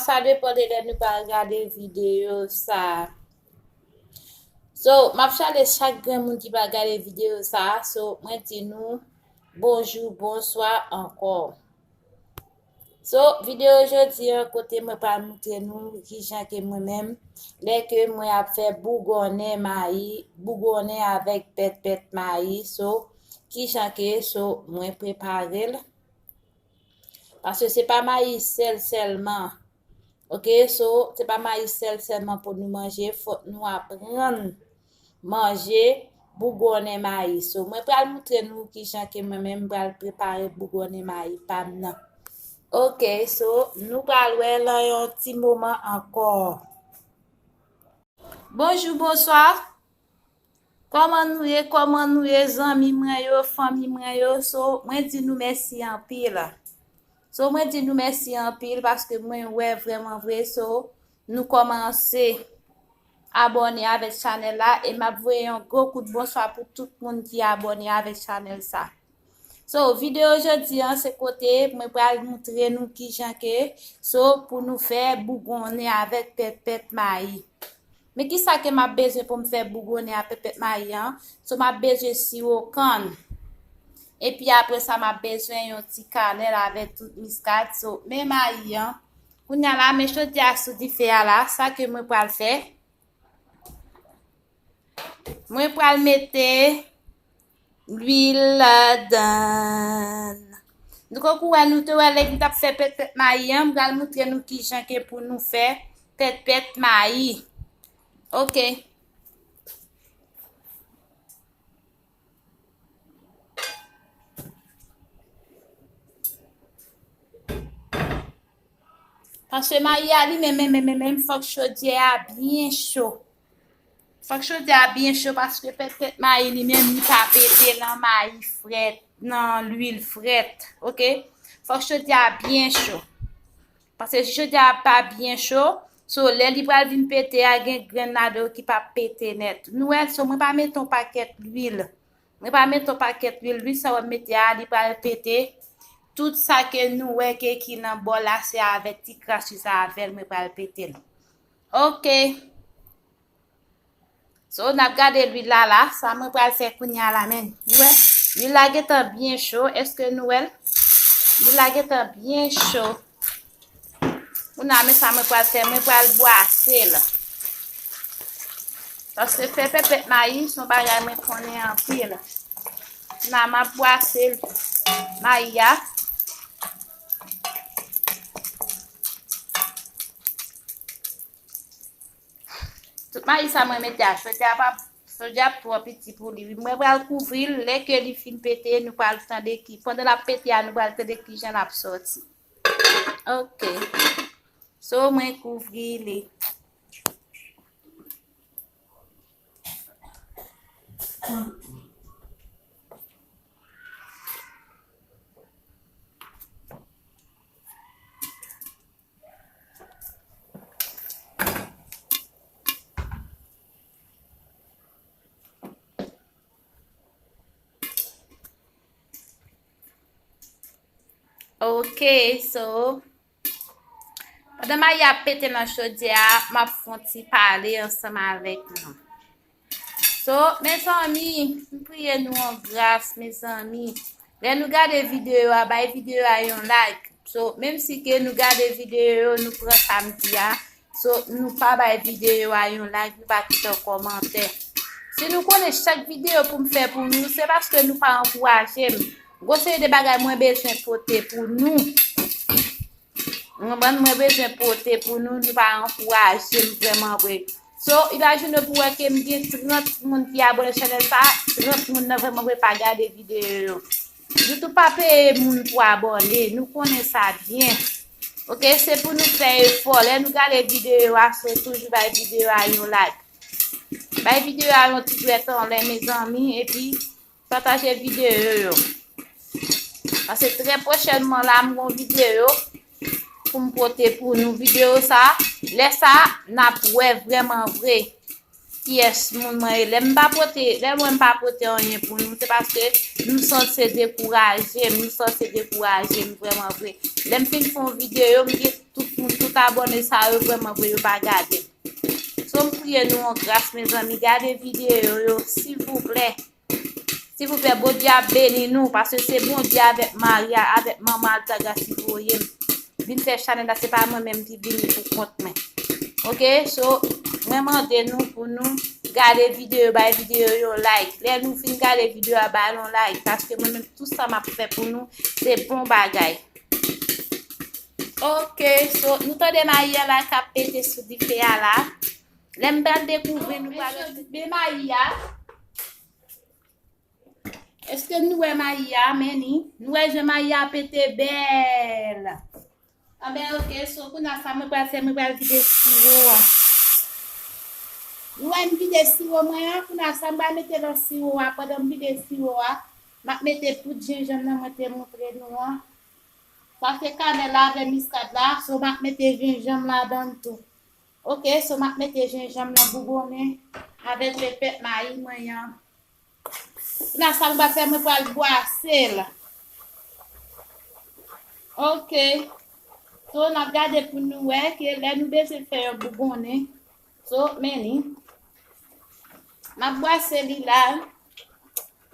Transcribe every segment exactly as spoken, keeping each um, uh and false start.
Sa depann de lè nou pral gade videyo sa a. So, m ap salye chak grenn moun ki pral gade videyo sa a. So, mwen di nou bonjou, bonswa ankò. So, videyo jodi an, kote mwen pral montre nou kijan ke mwen menm, lè ke mwen ap fè bougonnen mayi, bougonnen avèk pètpèt mayi. So, kijan ke, so, mwen prepare l. Paske se pa mayi sèl sèlman. Oke, so, se pa mayi sèl sèlman pou nou manje, fòk nou aprann manje bougonnen mayi. So, mwen pral montre nou kijan ke mwen menm pral prepare bougonnen mayi pa m nan. Oke, so, nou pral wè nan yon ti moman ankò. Bonjou, bonswa. Kòman nou ye? Kòman nou ye, zanmi mwen yo, fanmi mwen yo? So, mwen di nou mèsi anpil. So, mwen di nou mèsi anpil paske mwen wè vrèman vre. So, nou kòmanse abòne avèk chanèl la e m ap voye yon gwo kout bonswa pou tout moun ki abòne avèk chanèl sa. So, videyo jodi an, se kote mwen pral montre nou kijan ke, so, pou nou fè bougonnen avèk pètpèt mayi. Men kisa ke m ap bezwen pou m fè bougonnen ak pètpèt mayi an? So, m ap bezwen siwo kann. Epi apre sa, m ap bezwen yon ti kanèl avèk tout miskad. So, men mayi an. Kounye a la, men chòdyè a sou dife a la, sa ke mwen pral fè, mwen pral mete lwil ladan. Nou poko wè, nou te wè lè m t ap fè pètpèt mayi an, m pral montre nou kijan ke pou nou fè pètpèt mayi. Oke. Paske mayi a li menm, menm, menm, menm, fòk chodyè a byen cho. Fòk chodyè a byen cho paske pètpèt mayi li menm li pa pete nan mayi frèt, nan lwil frèt, oke? Fòk chodyè a byen cho. Paske si chodyè a pa byen cho, so lè li pral vin pete a, gen grenn ladan yo ki p ap pete nèt. Nou wè, so mwen pa mete yon pakèt lwil. Mwen pa mete yon pakèt lwil, lwil sa w ap mete a, li pral pete. Tout sa ke nou wè ke ki nan bòl la, se avèk ti kras lwil sa avè l mwen pral pete l. Oke. So, n ap gade lwil la la, sa mwen pral fè kounye a la, men. Ou wè, lwil la gentan byen cho. Èske nou wè l? Lwil la gentan byen cho. Kounye a, men sa mwen pral fè, mwen pral bwase l. Paske fè pèpèt mayi, se yon bagay mwen konnen anpil. Kounye a, m ap bwase mayi a. Tout mayi sa mwen mete a, chodyè a pa, chodyè a twò piti pou li. Wi, mwen pral kouvri l, lè ke li fin pete, nou pral tande ki, pandan l ap pete a, nou pral tande kijan l ap sòti. Oke. So, mwen kouvri li. Ok, so, pandan mayi ap pete nan chodyè a, m ap fè yon ti pale ansanm avèk nou. So, mezanmi, m priye nou an gras, mezanmi. Lè nou gade videyo a, bay videyo a yon like. So, menm si ke nou gade videyo yo, nou pran sa m di a, so, nou pa bay videyo a yon like, nou pa kite yon kòmantè. Si nou konnen chak videyo pou m fè pou nou, se paske nou pa ankouraje m. Gwo seri de bagay mwen bezwen pote pou nou. Ou konprann? Mwen bezwen pote pou nou, nou pa ankouraje m vrèman vre. So, imajine pou wè ke m gen trant moun ki abòne chanèl sa, trant moun nan vrèman vre pa gade videyo yo. YouTube pa peye moun pou abòne, nou konnen sa byen. Ok, se pou nou fè efò. Lè nou gade videyo a, so toujou bay videyo a yon like. Bay videyo a yon ti dwèt anlè, mezanmi, epi pataje videyo yo. Paske trè pwochènman la, m gon videyo pou m pote pou nou. Videyo sa, lè sa, n ap wè vrèman vre. kiyès moun mwen ye. Lè m pa pote, lè mwen m pa pote anyen pou nou, se paske nou sanse dekouraje m, nou sanse dekouraje m vrèman vre. Lè m fin fè yon videyo, m gen tout moun, tout abòne sa yo vrèman vre, yo pa gade. So, m priye nou an gras, mezanmi, gade videyo yo, silvouplè. Silvouplè, Bondye ap beni nou, paske se Bondye avèk Maria, avèk manman Altagrace ki voye m vin fè chanèl la, se pa mwen menm ki vini pou kont mwen. Oke, so, mwen mande nou pou nou gade videyo, bay videyo yon like. Lè nou fin gade videyo a, bay yon like, paske mwen menm, tout sa m ap fè pou nou, se bon bagay. Oke, so, nou tande mayi a la k ap pete sou dife a la. Lè m pral dekouvri, nou pral wè mayi a. Èske nou wè mayi a, men ni? Nou wè jan mayi a pete bèl. Anben, oke, so kounye a sa mwen pral fè, mwen pral vide siwo a. Nou wè m vide siwo mwen an, kounye a sa m pral mete nan siwo a, pandan m vide siwo a, m ap mete poud jenjanm nan mwen te montre nou an. Sa se kanèl la avè miskad la, so m ap mete jenjanm ladan l tou. Oke, so m ap mete jenjanm nan bougonnen avèk pèpèt mayi mwen an. Kounye a sa m pral fè, mwen pral bwase l. Oke. So, n ap gade pou nou wè ke lè nou bezwen fè yon bougonnen. So, men ni. M ap bwase li la.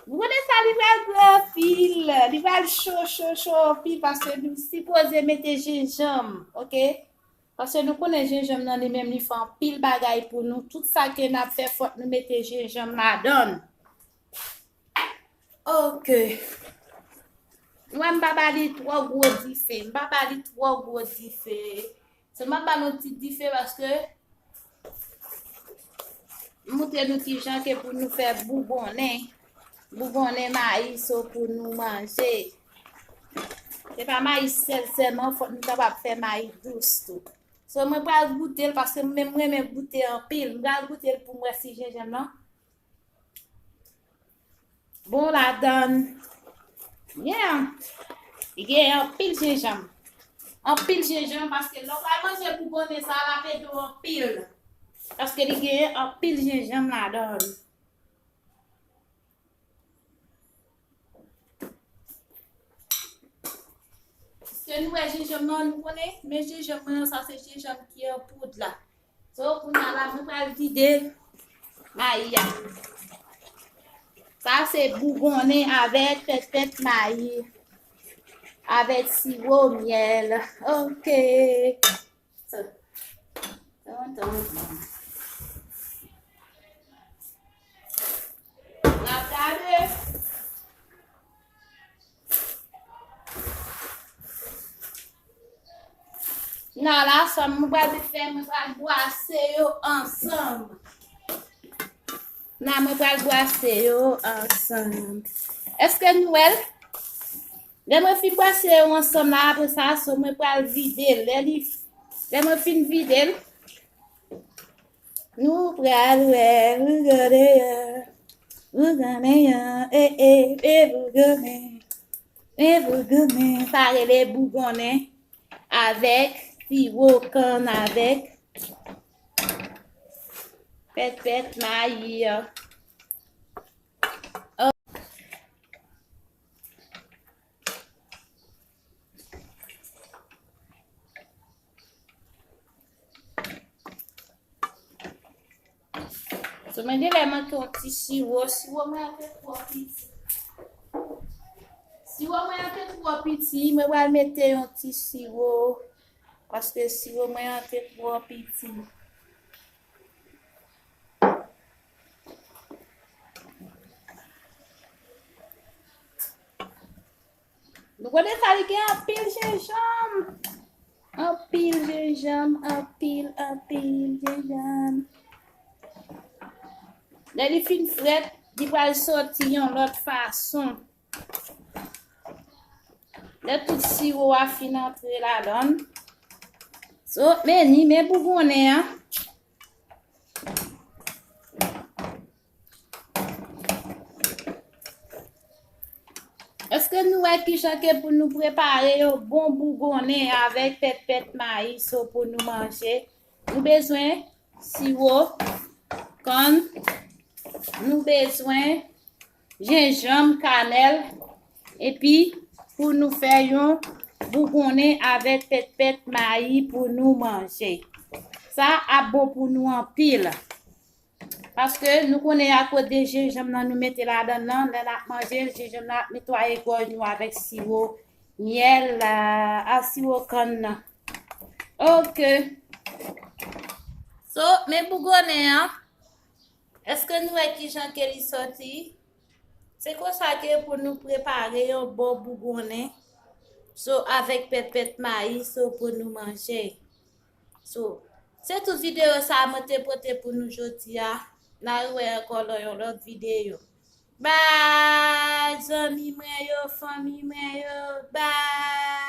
Bougonnen sa, li pral gwo anpil. Li pral cho, cho, cho anpil paske nou sipoze mete jenjanm, oke? Paske nou konnen jenjanm nan li menm li fè anpil bagay pou nou. Tout sa ke n ap fè, fòk nou mete jenjanm ladan l. Oke. Nou wè m pa ba li twò gwo dife. M pa ba li twò gwo dife. Sèlman m ba l yon ti dife paske m montre nou kijan ke pou nou fè bougonnen. Bougonnen mayi so pou nou manje. Se pa mayi sèl sèlman, fòk nou kapab fè mayi dous tou. So, mwen pral goute l paske mwen menm mwen renmen goute anpil. M pral goute l pou m wè si jenjanm nan bon ladan l. Yeah. Li gen anpil jenjanm. Anpil jenjanm paske lè w pral manje bougonnen sa, l ap ede w anpil. Paske li gen anpil jenjanm ladan l. Paske nou wè jenjanm nan, nou konnen, men jenjanm mwen an, sa se jenjanm ki an poud la. So, kounye a la, mwen pral vide mayi a. Sa se bougonnen avèk pèpèt mayi, avèk siwo myèl. Oke. So, tonton. N ap gade. Nan la, sa mwen pral fè, mwen pral bwase yo ansanm. Nan, mwen pral bwase yo ansanm. Èske nou wè l? Lè mwen fin bwase yo ansanm la, apre sa, so mwen pral vide l. Lè li, lè mwen fin vide l, nou pral wè, bougonnen an, bougonnen an, e, e, e, bougonnen, e, bougonnen. Sa rele bougonnen avèk siwo kann avèk pèpèt mayi an. So, mwen gen lè manke yon ti siwo. Siwo mwen an te twò piti. Siwo mwen an te twò piti. Mwen pral mete yon ti siwo. Paske siwo mwen an te twò piti. Nou konnen sa, li gen anpil jenjanm. Anpil jenjanm, anpil, anpil jenjanm. Lè li fin frèt, li pral soti yon lòt fason. Lè tout siwo a fin antre ladan l. So, men ni, men bougonnen an. Èske nou wè kijan ke pou nou prepare yon bon bougonnen avèk pètpèt mayi so pou nou manje? Nou bezwen siwo, Kòn, nou bezwen jenjanm, kanèl, epi pou nou fè yon bougonnen avèk pètpèt mayi pou nou manje. Sa ap bon pou nou anpil. Paske nou konnen akoz de jenjanm nan nou mete ladan nan, lè n ap manje l, jenjanm nan ap netwaye gòj nou avèk siwo myèl la, a siwo kann nan. Ok. So, men bougonnen an, èske nou wè kijan ke li sòti? Se konsa ke pou nou prepare yon bon bougonnen. So, avèk pèpèt mayi, so pou nou manje. So, se tout videyo sa a mwen te pote pou nou jodi a. N a rewè ankò nan yon lòt videyo. Bye, zanmi mwen yo, fanmi mwen yo. Bye.